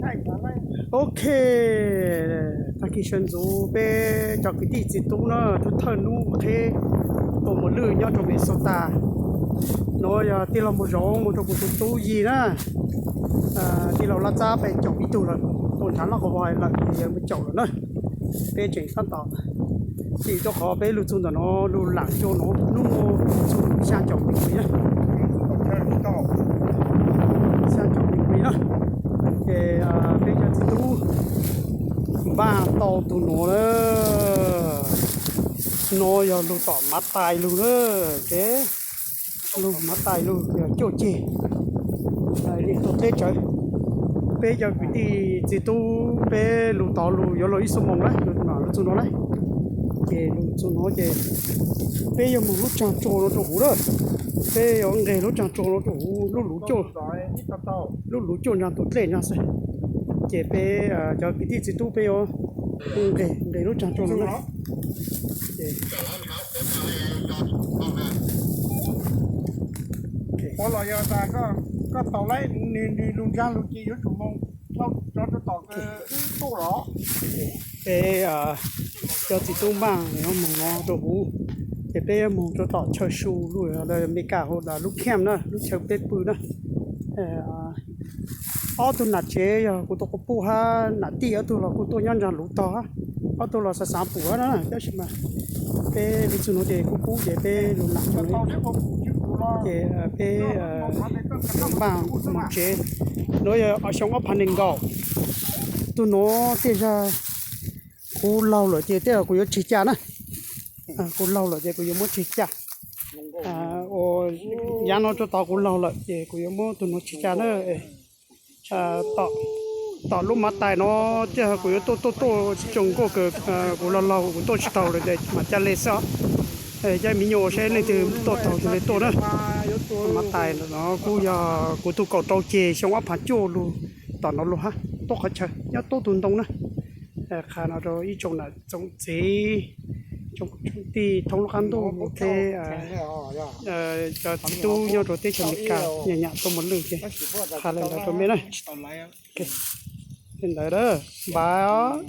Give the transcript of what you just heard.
Ok, tag kis sawv ntxuv peb cov kwv tij txiv tub na, thawj hnub qheb tua mos lwj nyob rau Minnesota no yog tij laug Mus Zoov mus rau kuv tus tub Yig na, tij laug Laj Tsab peb caum ib tug lawm, tua ntshav loj qhov vog lawm ces yog mus caum lawm na. Peb tseem tab tom tsim rau qhov peb lug txug ntawm no lug lam cua no, hnub no txug xya caum pes pis na, xya caum pes pis na. Ces peb cov txiv tub npaj tau tus nuav na, no yog lug tom mav tais lug na, lug mav tais lug yog cuaj ceg, tus teb tsawv. Peb cov kwv tij txiv tub peb lug tod lug yuav luag ib xuab moos na, lug txug no na, ces lug txug no ces peb yuav moog lub tsaag tsua no rau huv na, peb yuav nqeg lub tsaag tsua no rau huv lub luv cuaj, lub luv cuaj nraag tus dlej nraag xwb, ces peb cov kwv tij txiv tub peb yuav nqeg nqeg lub tsaag tsua no na. Peb cov txiv tub npaj yuav moog no rau huv, ces peb yuav moog rau tom chaw su lug, Amelikas hu lub camp na, lub chaw peb pw na. Ob tug nam tsev yog kuv tus quas puj hab nam tij, ob tug los kuj tuaj nyob nraag luv tog, ob tug los xav xav pum hab na, tab sis mas peb lug txug no ces kub kub ces peb lug lam tso no. Ces peb npaj moog tsev, nuav yog xyoo ob phav nees nkaum. Tug nuav tej zag kuv laug lawm ces tej zag kuv yuav tseg ca na, kuv laug lawm ces kuv yuav muab tseg ca. Ua yav no rau tod kuv laug lawm ces kuv yuav muab tug nuav tseg ca na. Tom lub mav tais no tej zag kuv yuav tuaj tuaj tuaj tsaus ntuj kawg, kuv laug laug kuv tuaj tsis taug lawm ces mam ca le xwb os. Caij miv nyuas saib leej twg tuaj taug ces le tuaj na. Mav tais no kuj yog kuv tug kaum rau ceg xyoo ob phav cuaj lug tom no lug hab, tuaj qhov chaw nyob tuab tug ntoo na. Qha no rau ib tsoom nam tsoom txiv, tsoom kwv tsoom tij thoob lub qab ntuj, peb cov txiv tub nyob rau teb chaws Amelikas nyam nyam tuaj mos lwj ces qha le ntawd rau mej na. Le ntawd, bye.